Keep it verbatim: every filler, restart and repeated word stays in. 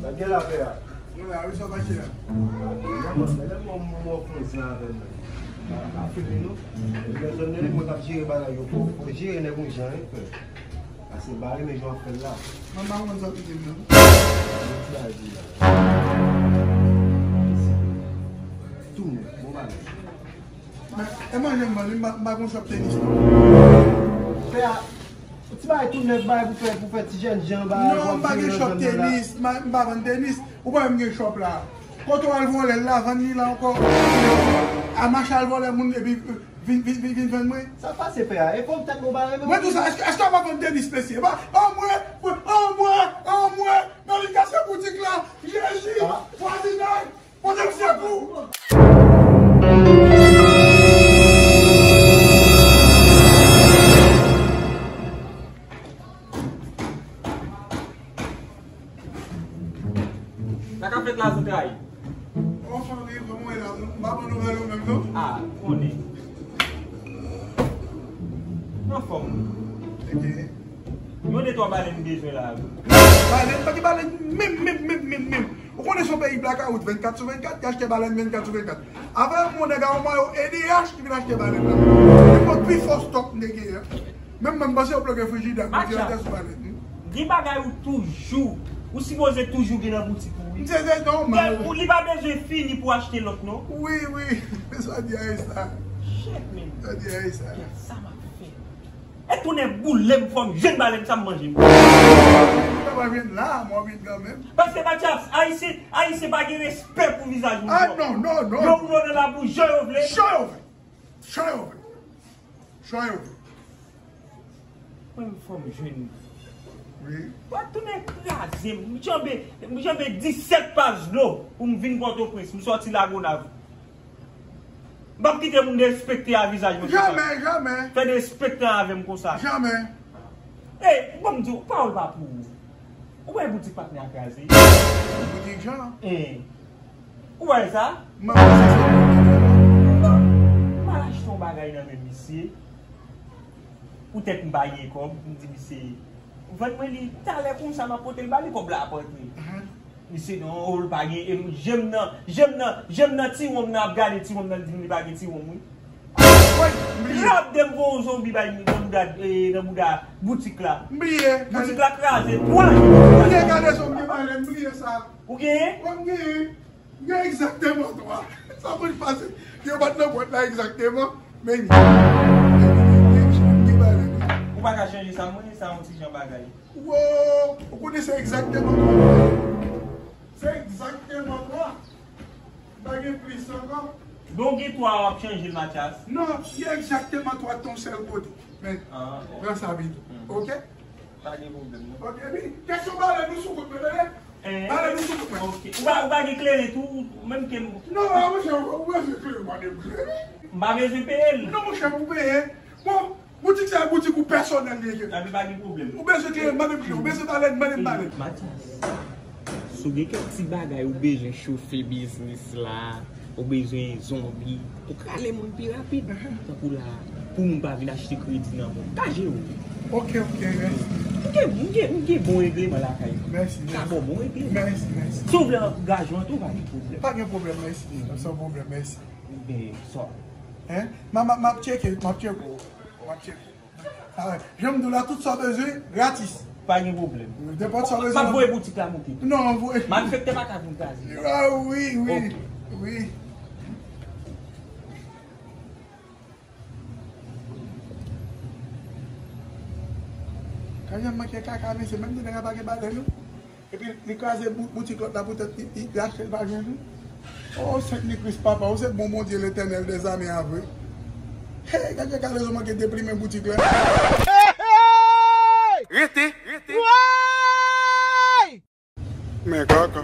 Sa gen la, pè a? Nou la, wi, sa mache a. Mwen, mwen, mwen, mwen, mwen konn sa avè mwen. Pa, pa fini, non. Epi lè zòn nan, mwen t ap jere bagay yo. Fò, fò jere nèg yon jan, wi, frè. Paske m pa renmen jan w ap fè l la. Mwen pa konn sa w te di m nan. Mwen ti bagay di la. Tou nèf, bon bagay. Men, e manje m vann, m pa, m pa gon shop tenis, non. Pè a, yon ti bagay tou nèf, bagay pou fè, pou fè ti jèn jan, bagay pou ap jere nan zòn nan la. Non, m pa gen shop tenis, m pa, m pa vann tenis. Ou pa wè m gen shop la. Kote w al vòlè l la, vann li la ankò. A mache al vòlè moun epi vin, vin, vin, vin vann mwen. Sa pase, pè a? E fò m tèt mwen pa renmen. Mwen tou sa, èske, èske w ap vann tenis mesye? Ba, anmwe, anmwe, anmwe, nan li kase boutik la, Jezi, vwazinay, pote m sekou. Sa k ap fèt la, Zoutray? Anfen, wi, kòman w ye la? M pa ban nouvèl ou menm, non? A, m konnen. M anfòm, wi. Ok. Yon de twa balèn m bezwen la, wi. Balèn, pa gen balèn menm, menm, menm, menm, menm. Ou konnen se yon peyi blakawout vennkat sou vennkat, y achte balèn vennkat sou vennkat. Avè yon nèg a yon mayo E D H ki vin achte balèn la. Li pran pi fò stòk m te genyen. Menm mwen, m panse yo bloke frijidè, konjelatè sou balèt, wi. Gen bagay ou toujou, ou sipoze toujou gen nan boutik ou, wi. Se, se nòmal. Ou, li pa bezwen fini pou achte lòt, non. Wi, wi. Sa di a e sa. Shit, man. Sa di a e sa. Kèt, sa m ap fè? E tounen boule m, fò m jwenn balèn sa m manje. Ou ta pa jwenn la, mwen vin kanmenm. Paske Matyas, Ayisyen, Ayisyen pa gen respè pou vizaj moun. A, non, non, non. Yo boule w nan labou, jan yo vle. Jan yo vle. Chan yo vle. Chan yo vle. Mwen, fò m jwenn. Wi. W ap tounen kraze m. M janbe, m janbe disèt paj dlo pou m vin Pòtoprens. M sòti Lagonav. M p ap kite moun derespekte a vizaj mwen konsa. Jamè, jamè. Fè derespektan avè m konsa. Jamè. Ey, ban m di w, pawòl pa pou ou. Ou wè boutik patnè a kraze? Boutik Jan? Hein. Ou wè sa? Mwen panse se pou ou. M al achte yon bagay nan men misye. Poutèt m pa gen kòb, m di misye, vann mwen li talè konsa, m ap pote l ba li, kòb la ap rantre. Misye non, ou l pa gen, e m, je m nan, je m nan, je m nan tiwonm nan ap gade tiwonm nan, li di m li pa gen tiwonm, wi. Woy, m bliye. Rapide m voye yon zonbi bay nan bouda, e, nan bouda boutik la. M bliye. Boutik la kraze, twa jou boutik la kraze. M bliye, gade zonbi bay la, m bliye sa. Ou genyen? Wi, m genyen. M gen egzakteman twa. Sa pou l pase. Yo bat nan bwat la egzakteman. Men li. M gen, m gen, m gen, m gen bagay, wi. Ou pa ka chanje sa, mwen, sa yon ti jan bagay. Wo, ou konnen se egzakteman twa. Se egzakteman twa. Pa gen plis ankò. Donk gen twa w ap chanje l, Matyas? Non, li egzakteman twa t yon sèl kote. Men, ah, pran sa pito. Mhm. Oke? Pa gen pwoblèm, non. Oke, wi. Kesyon balèn nou sou kout mwen, tande? Eh. Balèn nou sou kout mwen. Oke. Ou pa, ou pa gen kleren tou, ou menm ke m. Non, a, monchè, ou bezwen kleren, mande m kleren. M pa bezwen peye l. Non, monchè, pou peye. Bon, boutik sa, boutik ou pèsonèl li ye. Epi pa gen pwoblèm. Ou bezwen kleren, mande m kleren. Ou bezwen balèn, mande m balèn. Matyas, si w gen kèk ti bagay ou bezwen chofe biznis la, ou bezwen zonbi, ou ka ale moun pi rapid. Tankou la, pou moun pa vin achte kredi nan men w. Ka jere w. Oke, oke, mèsi. M gen, m gen, m gen bon regleman lakay mwen. Mèsi, mèsi. Ka ba w bon regleman. Mèsi, mèsi. Si w vle angaje w, tou pa gen pwoblèm. Pa gen pwoblèm, mèsi. San pwoblèm, mèsi. Ebyen, sa. Hein? M, m, m ap tcheke, m ap tcheke. M ap tcheke. Ah, jan m di w la, tout sa w bezwen, gratis. Pa gen pwoblèm. Nenpòt sa w bezwen. M ap voye boutik la monte tou. Non, voye. Malfektè pa ka vin kraze. Ah, wi, wi, wi. Kanyè manke kaka, mesye, menm di nèg la pa gen balèn, non. Epi li kraze bou-, boutik lòt la poutèt li, li, li achte l pa jwenn li. Oh, Sent Nikris, papa, ou se bon Bondye, Letènèl dèzame a vre. Hey, gade kalezon manke deplimen boutik la. Rete, rete. Men kòk.